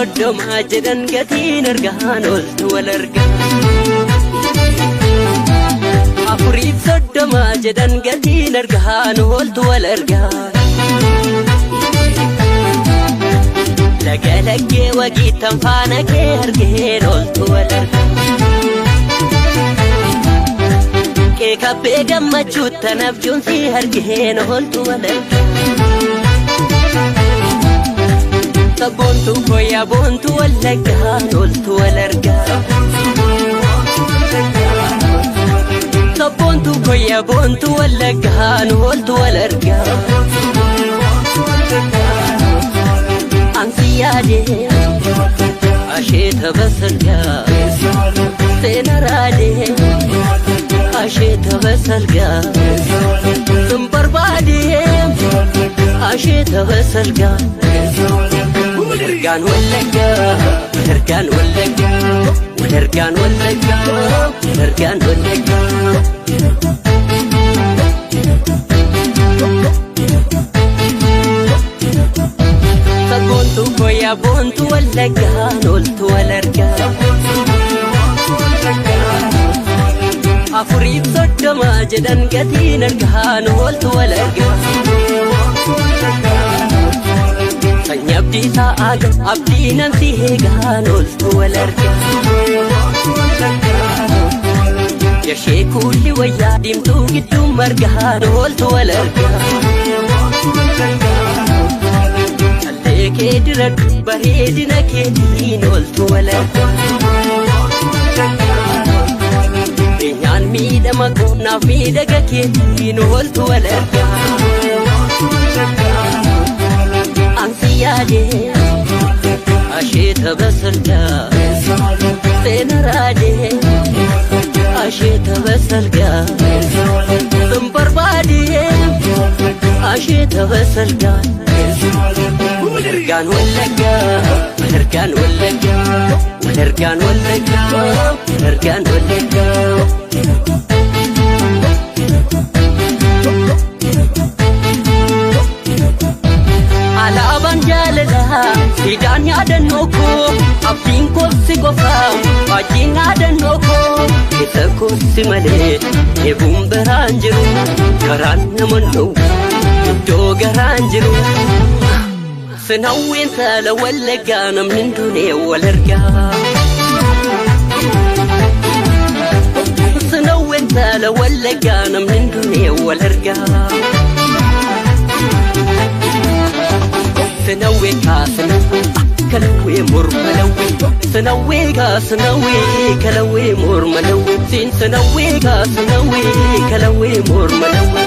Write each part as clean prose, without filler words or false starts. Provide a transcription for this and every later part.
30 jedhan gatiin argaan oltu wal argaa. 34 jedhan gatiin argaan oltu wal argaa. Laga laggee wagiittan faana kee argeen oltu wal argaa. Keekabbee gammachuuttan abjuun si argeen oltu wal argaa. Sabboontuu koyyaa boontuu wallaggaan oltu wal argaa. Sabboontuu koyyaa boontuu wallaggaan oltu wal argaa. Ansi yaadee asheeta basalgaa seena raadee asheeta basalgaa sun barbaadee asheeta basalgaa. Walargaan wallaggaa walargaan wallaggaa walargaan wallaggaa walargaan wallaggaa. Sabboontuu koyyaa boontuu wallaggaan oltu wal argaa. 34 jedhan gatiin argaan oltu wal argaa. Sanyii abdiisaa aaga abdii nan si eegaan oltu wal argaa. Yashee kuulli wayyaa diimtuu gidduu margaan oltu wal argaa. Callee kee diradhu bareedina keetiin oltu wal argaa. Eenyaan miidhama koonaaf miidhaga keetiin oltu wal argaa. Ansi yaadee asheeta basalgaa seena raadee asheeta basalgaa sun barbaadee asheeta basalgaa. Walargaan wallaggaa walargaan wallaggaa walargaan wallaggaa walargaan wallaggaa. Alaabaan jaalalaa siidaan yaadannoo koo abdiin koobsi qofaa baay'een yaadannoo koo keessa koobsi malee eeguun biraan jiru karaan nama dhowwu iddoo garaan jiru. Sinawween saala wallaggaa namni hin duune wal argaa. Sinawween saala wallaggaa namni hin duune wal argaa. Sinawwee kaa sinawwee kalawwee morma lawwee sinawwee kaa sinawwee kalawwee morma lawwee siin sinawwee kaa sinawwee kalawwee morma lawwee.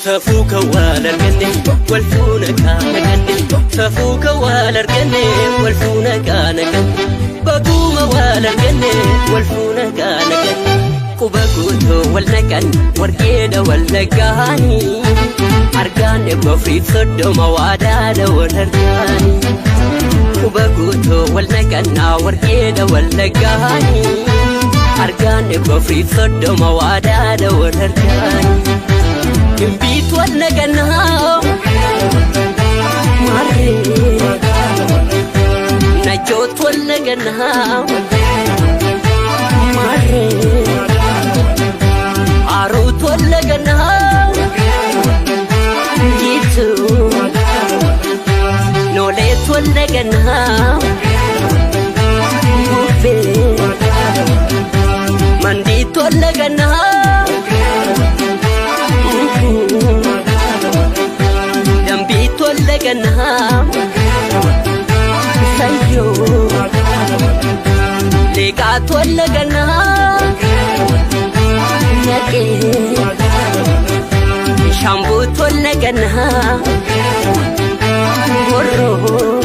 Safuu kan wal arganne wal fuuna kaana ganne safuu kan wal arganne wal fuuna kaana ganne baguma wal arganne wal fuuna kaana ganne quba guutuu wal naqan warqeedha wal naqaanii argaan 34 waadaadha wal argaanii quba guutuu wal naqannaa warqeedha wal naqaanii argaan 34 waadaadha wal argaanii. Gimbiitu wal naqannaa maarree najjootu wal naqannaa maarree Aruutu wal naqannaa jiitu nooleetu wal naqannaa bubbee mandiitu wal naqannaa. Dambiitu wal naqannaa sayyoo leeqaatu wal naqannaa naqee shambuutu wal naqannaa horroo